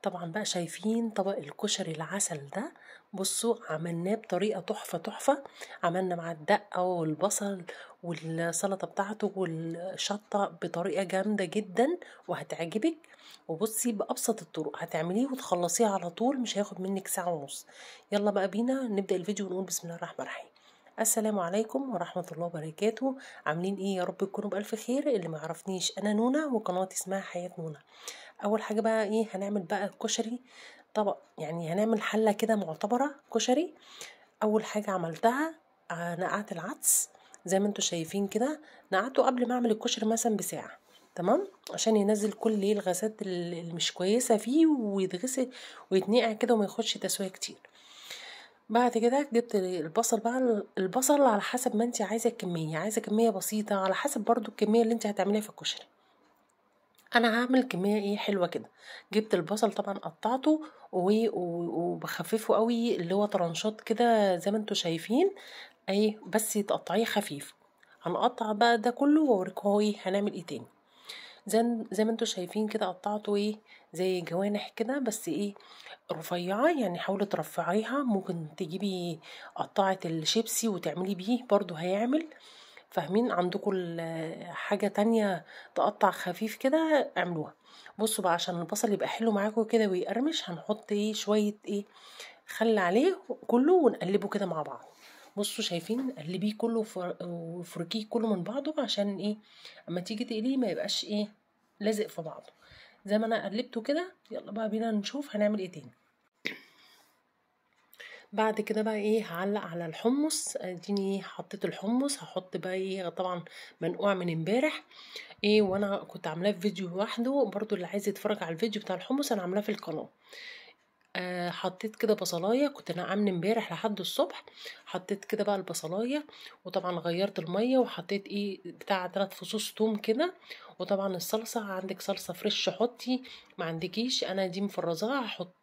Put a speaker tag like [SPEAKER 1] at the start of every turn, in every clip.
[SPEAKER 1] طبعا بقى شايفين طبق الكشري العسل ده، بصوا عملناه بطريقة تحفة تحفة. عملنا مع الدقة والبصل والسلطة بتاعته والشطه بطريقة جامدة جدا وهتعجبك. وبصي بابسط الطرق هتعمليه وتخلصيه على طول، مش هياخد منك ساعة ونص. يلا بقى بينا نبدا الفيديو ونقول بسم الله الرحمن الرحيم. السلام عليكم ورحمة الله وبركاته. عاملين ايه؟ يا رب تكونوا بألف خير. اللي ما عرفنيش، انا نونا وقناتي اسمها حياة نونا. اول حاجة بقى ايه هنعمل بقى الكشري طبق، يعني هنعمل حلة كده معتبرة كشري. اول حاجة عملتها نقعت العدس زي ما انتوا شايفين كده، نقعته قبل ما اعمل الكشري مثلا بساعة، تمام، عشان ينزل كل الغازات اللي مش كويسة فيه ويتغسل ويتنقع كده وما ياخدش تسوية كتير. بعد كده جبت البصل بقى، البصل على حسب ما انت عايزه الكمية، عايزه كمية بسيطة على حسب برضو الكمية اللي انت هتعمليها في الكشري. انا هعمل كمية ايه حلوة كده. جبت البصل طبعا قطعته وبخففه قوي، اللي هو طرنشات كده زي ما انتوا شايفين، اي بس تقطعيه خفيف. هنقطع بقى ده كله واوريكم هو ايه هنعمل ايه تاني. زي ما انتوا شايفين كده قطعته ايه زي جوانح كده، بس ايه رفيعة، يعني حاولي ترفعيها. ممكن تجيبي قطعه الشيبسي وتعملي بيه برضو هيعمل، فاهمين؟ عندكم حاجة تانية تقطع خفيف كده اعملوها. بصوا بقى عشان البصل يبقى حلو معاكم كده ويقرمش، هنحط ايه شوية ايه خل عليه كله ونقلبه كده مع بعض. بصوا شايفين، قلبية كله وفركيه كله من بعضه عشان ايه اما تيجي تقليه ما يبقاش ايه لازق في بعضه. زي ما انا قلبته كده. يلا بقى بينا نشوف هنعمل ايه تاني. بعد كده بقى ايه هعلق على الحمص. اديني حطيت الحمص، هحط بقى ايه طبعا منقوع من امبارح ايه، وانا كنت عاملاه في فيديو لوحده برضو، اللي عايز يتفرج على الفيديو بتاع الحمص انا عاملاه في القناة. حطيت كده بصلايه كنت انا عامله امبارح لحد الصبح، حطيت كده بقى البصلايه، وطبعا غيرت المية وحطيت ايه بتاع 3 فصوص توم كده. وطبعا الصلصه، عندك صلصه fresh حطي، ما عندكيش انا دي مفرزاها هحط.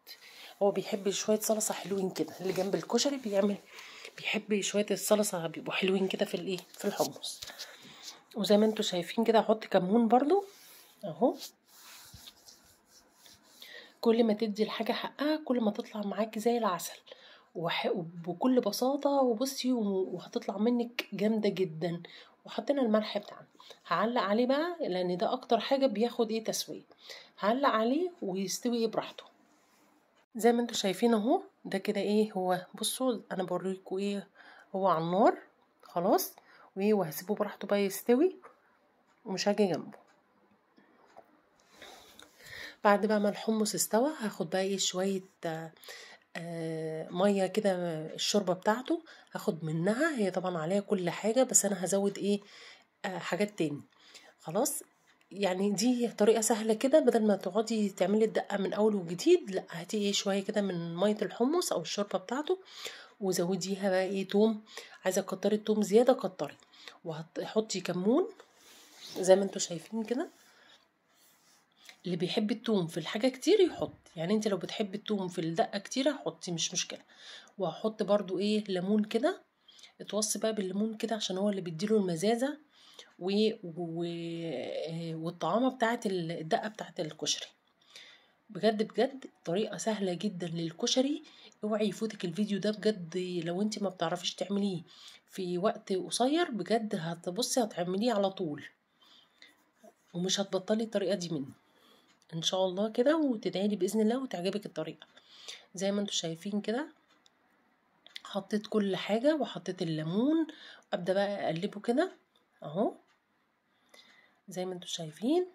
[SPEAKER 1] هو بيحب شوية صلصه حلوين كده اللي جنب الكشري، بيعمل بيحب شوية الصلصه بيبقوا حلوين كده في الايه في الحمص. وزي ما انتوا شايفين كده هحط كمون برضو اهو. كل ما تدي الحاجة حقها كل ما تطلع معاكي زي العسل وبكل بساطة. وبصي وهتطلع منك جامدة جدا. وحطينا الملح بتاعنا، هعلق عليه بقى لان ده اكتر حاجة بياخد ايه تسوية. هعلق عليه ويستوي ايه براحته زي ما انتوا شايفين اهو. ده كده ايه هو، بصوا انا بوريكم ايه هو على النار خلاص، وايه وهسيبه براحته بقى يستوي ومش هاجي جنبه. بعد بقى ما الحمص استوى هاخد بقى ايه شوية مية كده الشوربة بتاعته هاخد منها، هي طبعا عليها كل حاجة بس انا هزود ايه حاجات تاني خلاص. يعني دي طريقه سهلة كده، بدل ما تقعدي تعملي الدقة من اول وجديد، لا هاتي ايه شوية كده من مية الحمص او الشوربة بتاعته وزوديها بقى ايه توم. عايزه تكتري التوم زيادة كتري، وهتحطي كمون زي ما انتوا شايفين كده. اللي بيحب التوم في الحاجة كتير يحط، يعني انت لو بتحب التوم في الدقة كتير حطي مش مشكلة. وهحط برضو ايه ليمون كده، اتوصي بقى بالليمون كده عشان هو اللي بيديله المزازه والطعامه بتاعه الدقة بتاعه الكشري. بجد بجد طريقه سهلة جدا للكشري، اوعي يفوتك الفيديو ده بجد. لو انت ما بتعرفيش تعمليه في وقت قصير بجد هتبصي هتعمليه على طول ومش هتبطلي الطريقة دي مني ان شاء الله كده، وتدعيلي باذن الله وتعجبك الطريقة. زي ما انتوا شايفين كده حطيت كل حاجة وحطيت الليمون. ابدا بقى اقلبه كده اهو زي ما انتوا شايفين،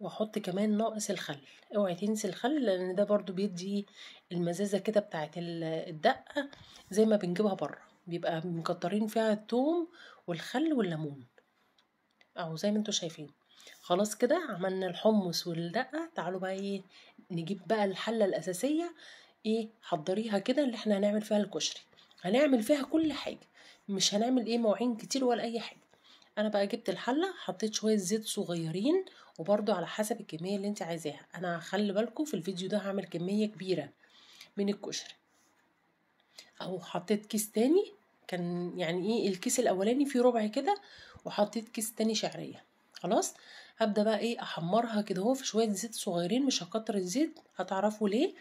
[SPEAKER 1] واحط كمان ناقص الخل. اوعي تنسي الخل لان ده برضو بيدي المزازه كده بتاعت الدقة زي ما بنجيبها بره، بيبقى مكترين فيها الثوم والخل والليمون اهو زي ما انتوا شايفين. خلاص كده عملنا الحمص والدقه. تعالوا بقى ايه نجيب بقى الحلة الاساسية، ايه حضريها كده اللي احنا هنعمل فيها الكشري. هنعمل فيها كل حاجة، مش هنعمل ايه مواعين كتير ولا اي حاجة. انا بقى جبت الحلة، حطيت شوية زيت صغيرين، وبرده على حسب الكمية اللي انت عايزاها. انا خلي بالكم في الفيديو ده هعمل كمية كبيرة من الكشري اهو. حطيت كيس تاني، كان يعني ايه الكيس الاولاني فيه ربع كده، وحطيت كيس تاني شعرية. خلاص هبدا بقى ايه احمرها كده اهو في شوية زيت صغيرين، مش هكتر الزيت، هتعرفوا ليه،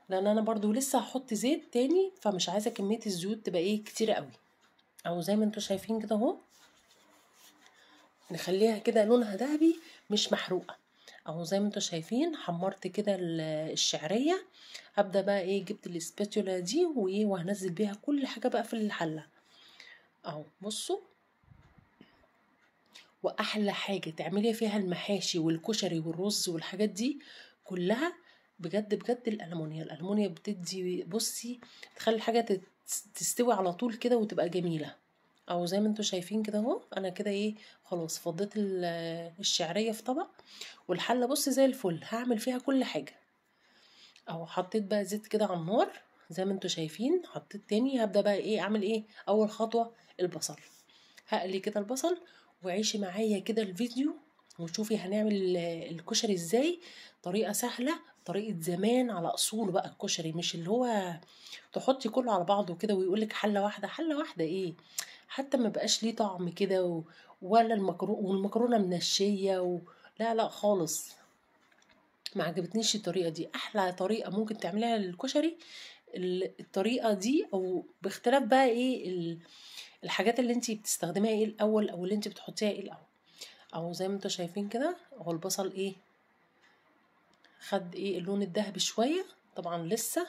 [SPEAKER 1] لان انا برضو لسه هحط زيت تاني، فمش عايزه كمية الزيوت تبقى ايه كتيرة قوي. اهو زي ما انتوا شايفين كده اهو، نخليها كده لونها ذهبي مش محروقة. اهو زي ما انتوا شايفين حمرت كده الشعرية. هبدا بقى ايه، جبت الاسباتولا دي وايه وهنزل بيها كل حاجة بقى في الحلة اهو. بصوا، واحلى حاجة تعملي فيها المحاشي والكشري والرز والحاجات دي كلها بجد بجد الالمونيا. الالمونيا بتدي، بصي، تخلي الحاجة تستوي على طول كده وتبقى جميلة. اهو زي ما انتوا شايفين كده اهو، انا كده ايه خلاص فضيت الشعرية في طبق، والحله بصي زي الفل، هعمل فيها كل حاجة اهو. حطيت بقى زيت كده على النار زي ما انتوا شايفين، حطيت تاني. هبدا بقى ايه اعمل ايه، اول خطوة البصل، هقلي كده البصل. وعيشي معايا كده الفيديو وشوفي هنعمل الكشري ازاي، طريقه سهلة، طريقه زمان على اصول بقى الكشري، مش اللي هو تحطي كله على بعضه كده ويقولك حله واحدة. حله واحدة ايه، حتى ما بقاش ليه طعم كده، ولا المكرونه، والمكرونه منشيه لا لا خالص، ما عجبتنيش الطريقة دي. احلى طريقه ممكن تعمليها للكشري الطريقة دي، او باختلاف بقى ايه الحاجات اللي انتي بتستخدميها ايه الاول، او اللي انتي بتحطيها ايه الاول. اهو زي ما انتوا شايفين كده اهو، البصل ايه خد ايه اللون الذهبي شوية، طبعا لسه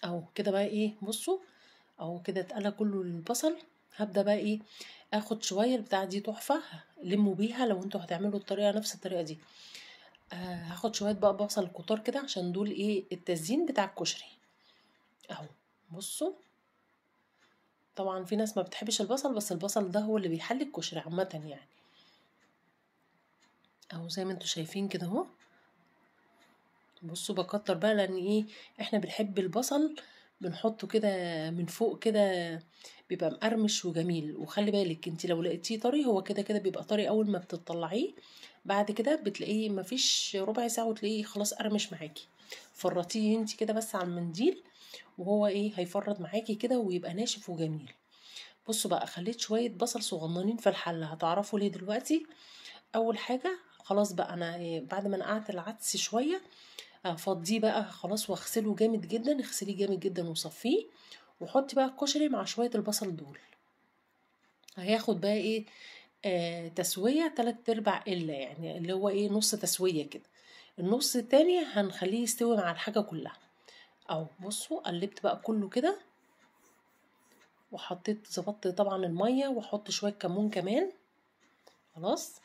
[SPEAKER 1] اهو كده بقى ايه. بصوا اهو كده اتقلى كله البصل. هبدا بقى ايه اخد شوية البتاعه دي تحفة، لموا بيها لو انتوا هتعملوا الطريقة نفس الطريقة دي. هاخد شوية بقى بصل كتار كده عشان دول ايه التزيين بتاع الكشري اهو. بصوا، طبعا في ناس ما بتحبش البصل، بس البصل ده هو اللي بيحلي الكشري عامة يعني. اهو زي ما انتوا شايفين كده اهو. بصوا بكتر بقى، لان ايه احنا بنحب البصل، بنحطه كده من فوق كده بيبقى مقرمش وجميل. وخلي بالك انت لو لقيتيه طري، هو كده كده بيبقى طري اول ما بتطلعيه، بعد كده بتلاقيه مفيش ربع ساعة وتلاقيه خلاص قرمش معاكي. فرطيه انت كده بس على المنديل وهو ايه هيفرط معاكي كده ويبقى ناشف وجميل. بصوا بقى، خليت شوية بصل صغننين في الحلة، هتعرفوا ليه دلوقتي. اول حاجة خلاص بقى انا إيه بعد ما نقعت العدس شوية افضيه بقى خلاص واغسله جامد جدا، اغسليه جامد جدا وصفيه، وحطي بقى الكشري مع شوية البصل دول. هياخد بقى ايه تسويه 3/4 الا، يعني اللي هو ايه نص تسويه كده، النص التاني هنخليه يستوي مع الحاجة كلها اهو. بصوا قلبت بقى كله كده، وحطيت ظبطت طبعا المية، واحط شوية كمون كمان خلاص،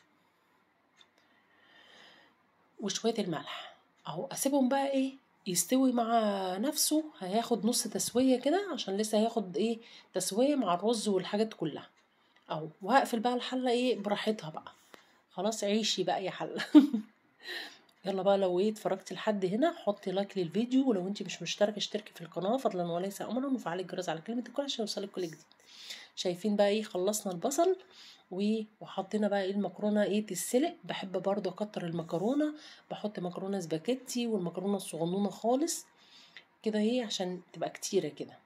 [SPEAKER 1] وشوية الملح اهو. اسيبهم بقى ايه يستوي مع نفسه، هياخد نص تسويه كده عشان لسه هياخد ايه تسويه مع الرز والحاجات كلها اهو. وهقفل بقى الحلة ايه براحتها بقى خلاص، عيشي بقى يا حله. يلا بقى لو ايه اتفرجتي لحد هنا حطي like للفيديو، ولو انت مش مشتركة اشتركي في القناة فضلا وليس امرا، وفعلي الجرس على كلمة الكل عشان يوصلك كل جديد. شايفين بقى ايه خلصنا البصل وحطينا بقى ايه المكرونه ايه تتسلق. بحب برضو اكتر المكرونه، بحط مكرونه سباكيتي والمكرونه الصغنونه خالص كده ايه عشان تبقى كتيرة كده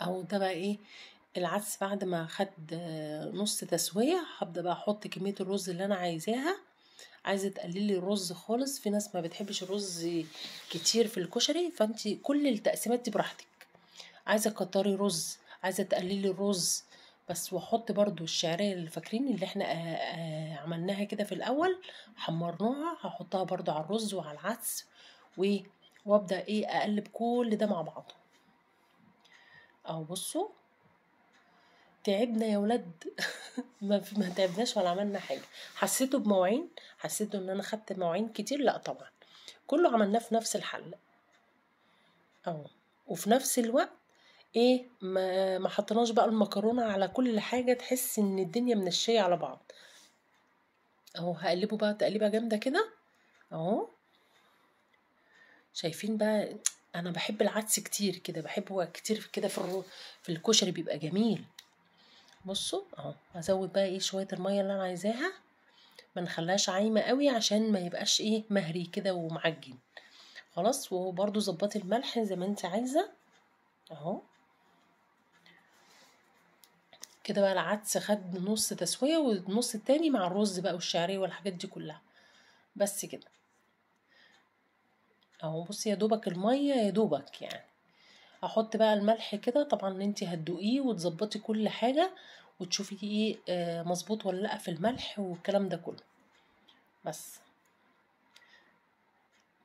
[SPEAKER 1] اهو. ده بقى ايه العدس بعد ما خد نص تسويه، هبدا بقى احط كمية الرز اللي انا عايزاها. عايزه تقللي الرز خالص، في ناس ما بتحبش الرز كتير في الكشري، فانت كل التقسيمات دي براحتك. عايزه تكتري رز، عايزه تقللي الرز بس. واحط برضو الشعرية اللي فاكرين اللي احنا عملناها كده في الاول حمرناها، هحطها برضو على الرز وعلى العدس، وابدا ايه اقلب كل ده مع بعضه اهو. بصوا تعبنا يا ولاد. ما تعبناش ولا عملنا حاجة. حسيته بمواعين، حسيته ان انا خدت مواعين كتير؟ لا طبعا، كله عملناه في نفس الحلة اهو. وفي نفس الوقت ايه ما حطيناش بقى المكرونه على كل حاجة، تحس ان الدنيا منشيه على بعض اهو. هقلبه بقى تقليبه جامدة كده اهو. شايفين بقى انا بحب العدس كتير كده، بحبه كتير كده في الكشري بيبقى جميل. بصوا اهو هزود بقى ايه شوية المية اللي انا عايزاها، ما نخليهاش عايمه قوي عشان ما يبقاش ايه مهري كده ومعجن خلاص. وبرده ظبطي الملح زي ما انت عايزه اهو كده بقى العدس خد نص تسويه، والنص التاني مع الرز بقى والشعريه والحاجات دي كلها. بس كده اهو. بصي يا دوبك المية يا دوبك يعني. احط بقى الملح كده، طبعا انتي هتدوقيه وتظبطي كل حاجة وتشوفي ايه مظبوط ولا لا في الملح والكلام ده كله. بس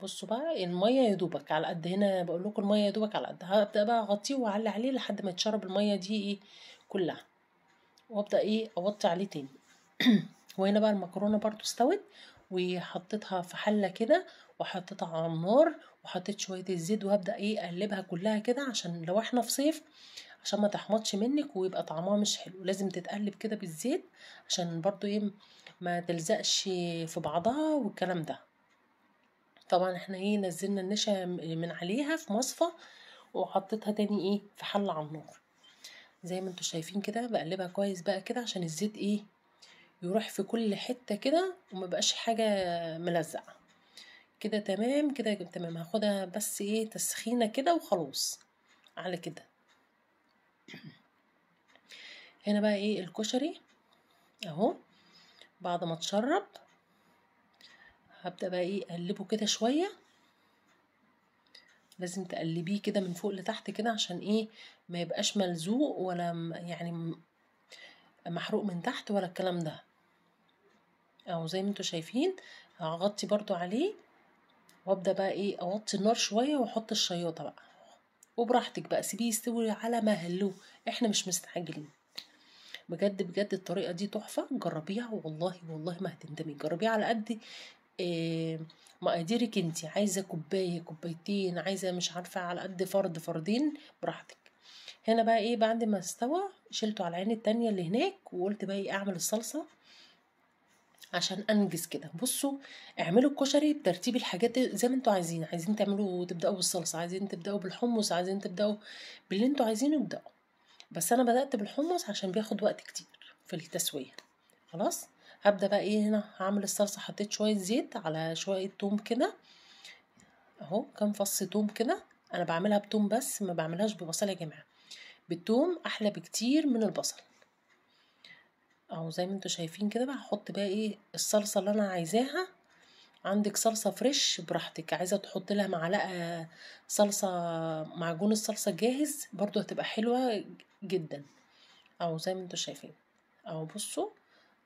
[SPEAKER 1] بصوا بقى المية يا دوبك على قد، هنا بقول لكم المية يا دوبك على قد. هبدا بقى اغطيه واعلي عليه لحد ما يتشرب المية دي ايه كلها، وابدا ايه اوطي عليه تاني. وهنا بقى المكرونه برضو استوت، وحطيتها في حله كده وحطيتها على النار، وحطيت شوية الزيت، وهبدا ايه اقلبها كلها كده عشان لو احنا في صيف عشان ما تحمضش منك ويبقى طعمها مش حلو. لازم تتقلب كده بالزيت عشان برضو ايه ما تلزقش في بعضها والكلام ده. طبعا احنا ايه نزلنا النشا من عليها في مصفى، وحطيتها تاني ايه في حله على النار زي ما انتوا شايفين كده. بقلبها كويس بقى كده عشان الزيت ايه يروح في كل حتة كده وما بقاش حاجة ملزقه كده. تمام كده تمام. هاخدها بس ايه تسخينه كده وخلاص على كده. هنا بقى ايه الكشري اهو بعد ما اتشرب، هبدأ بقى ايه اقلبه كده شوية. لازم تقلبيه كده من فوق لتحت كده عشان ايه ما يبقاش ملزوق ولا يعني محروق من تحت ولا الكلام ده. اهو زي ما انتوا شايفين هغطي برضو عليه، وابدأ بقى ايه اوطي النار شوية واحط الشياطة بقى. وبراحتك بقى سيبيه يستوي على مهله، احنا مش مستعجلين. بجد بجد الطريقة دي تحفة، جربيها والله والله ما هتندمي. جربيها على قد مقاديرك انتي، عايزه كوباية كوبايتين، عايزه مش عارفه على قد فرد فردين، براحتك. هنا بقى ايه بعد ما استوى شلته على العين التانية اللي هناك، وقلت بقى ايه اعمل الصلصه عشان انجز كده. بصوا اعملوا الكشري بترتيب الحاجات زي ما انتوا عايزين، عايزين تعملوا تبداوا بالصلصه، عايزين تبداوا بالحمص، عايزين تبداوا باللي انتوا عايزينه ابداوا. بس انا بدات بالحمص عشان بياخد وقت كتير في التسوية. خلاص هبدا بقى ايه هنا هعمل الصلصه. حطيت شوية زيت على شوية توم كده اهو، كام فص توم كده. انا بعملها بتوم بس، ما بعملهاش ببصل يا جماعة، بالتوم احلى بكتير من البصل. اهو زي ما انتوا شايفين كده بقى. هحط بقى ايه الصلصه اللي انا عايزاها. عندك صلصه فريش براحتك، عايزه تحط لها معلقه صلصه معجون الصلصه جاهز برضو هتبقى حلوة جدا. اهو زي ما انتوا شايفين اهو. بصوا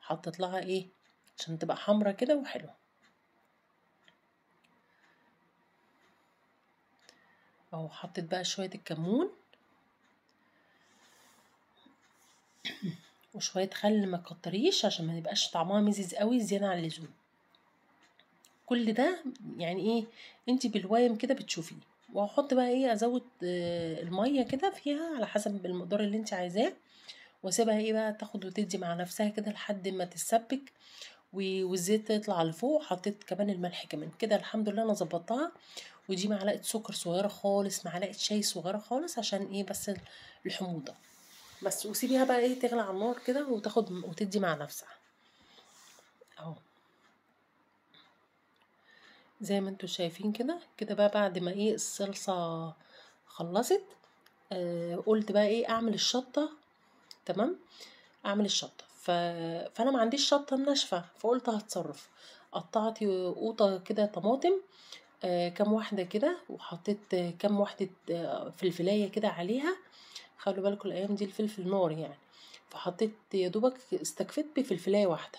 [SPEAKER 1] حطيت لها ايه عشان تبقى حمرا كده وحلوه. اهو حطيت بقى شوية الكمون وشوية خل، ما تكتريش عشان ما يبقاش طعمها مزز قوي زيادة عن اللزوم. كل ده يعني ايه انتي بالوايم كده بتشوفيه. وهحط بقى ايه ازود المية كده فيها على حسب المقدار اللي انتي عايزاه، واسيبها ايه بقى تاخد وتدي مع نفسها كده لحد ما تتسبك والزيت يطلع لفوق. حطيت كمان الملح كمان كده، الحمد لله انا ظبطتها. ودي معلقه سكر صغيرة خالص، معلقه شاي صغيرة خالص عشان ايه بس الحموضة بس. وسيبيها بقى ايه تغلى على النار كده وتاخد وتدي مع نفسها اهو زي ما انتوا شايفين كده. كده بقى بعد ما ايه الصلصه خلصت، قلت بقى ايه اعمل الشطه. تمام اعمل الشطه. فانا ما عنديش شطه ناشفة، فقلت هتصرف. قطعت قوطه كده طماطم، كام واحدة كده، وحطيت كام واحدة فلفلايه كده عليها. خلوا بالكم الايام دي الفلفل نار يعني، فحطيت يا دوبك استكفيت بفلفلايه واحدة،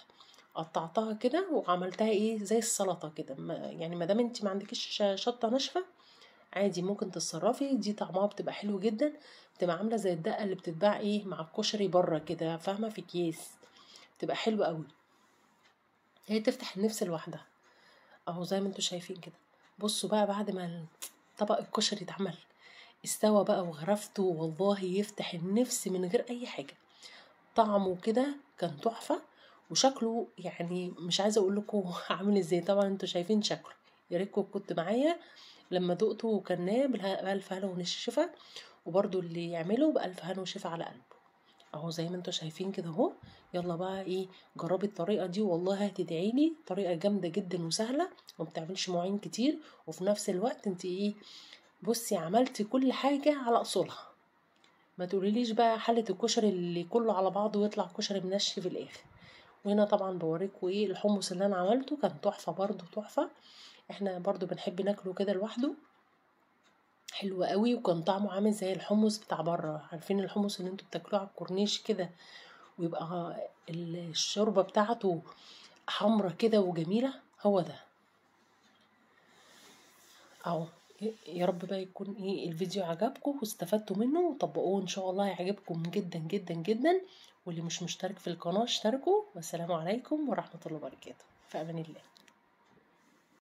[SPEAKER 1] قطعتها كده وعملتها ايه زي السلطة كده. يعني ما دام انت ما عندكيش شطه ناشفة عادي ممكن تتصرفي، دي طعمها بتبقى حلو جدا، بتبقى عامله زي الدقة اللي بتتباع ايه مع الكشري بره كده، فاهمه، في اكياس، بتبقى حلوة قوي، هي تفتح النفس لوحدها اهو زي ما انتوا شايفين كده. بصوا بقى بعد ما طبق الكشري اتعمل استوى بقى وغرفته، والله يفتح النفس من غير اي حاجة، طعمه كده كان تحفة، وشكله يعني مش عايزه اقول لكم عامل ازاي، طبعا انتوا شايفين شكله، يا ريتكم كنت معايا لما دقته وكلناه بألف هنا وشفا، وبرده اللي يعمله بألف هنا وشفا على قلبه اهو زي ما انتوا شايفين كده اهو. يلا بقى ايه جربي الطريقة دي والله هتدعيلي، طريقه جامدة جدا وسهلة وما بتعملش مواعين كتير، وفي نفس الوقت انت ايه بصي عملتي كل حاجة على اصولها. ما تقوليليش بقى حله الكشري اللي كله على بعضه ويطلع كشري منشي في الاخر. وهنا طبعا بوريكم ايه الحمص اللي انا عملته، كان تحفة برضو تحفة. احنا برضو بنحب ناكله كده لوحده، حلو قوي، وكان طعمه عامل زي الحمص بتاع بره. عارفين الحمص اللي انتوا بتاكلوه على الكورنيش كده، ويبقى الشوربة بتاعته حمرة كده وجميلة، هو ده اهو. يا رب بقى يكون ايه الفيديو عجبكم واستفدتوا منه وطبقوه ان شاء الله، هيعجبكم جدا جدا جدا. واللي مش مشترك في القناة اشتركوا، والسلام عليكم ورحمة الله وبركاته. في امان الله.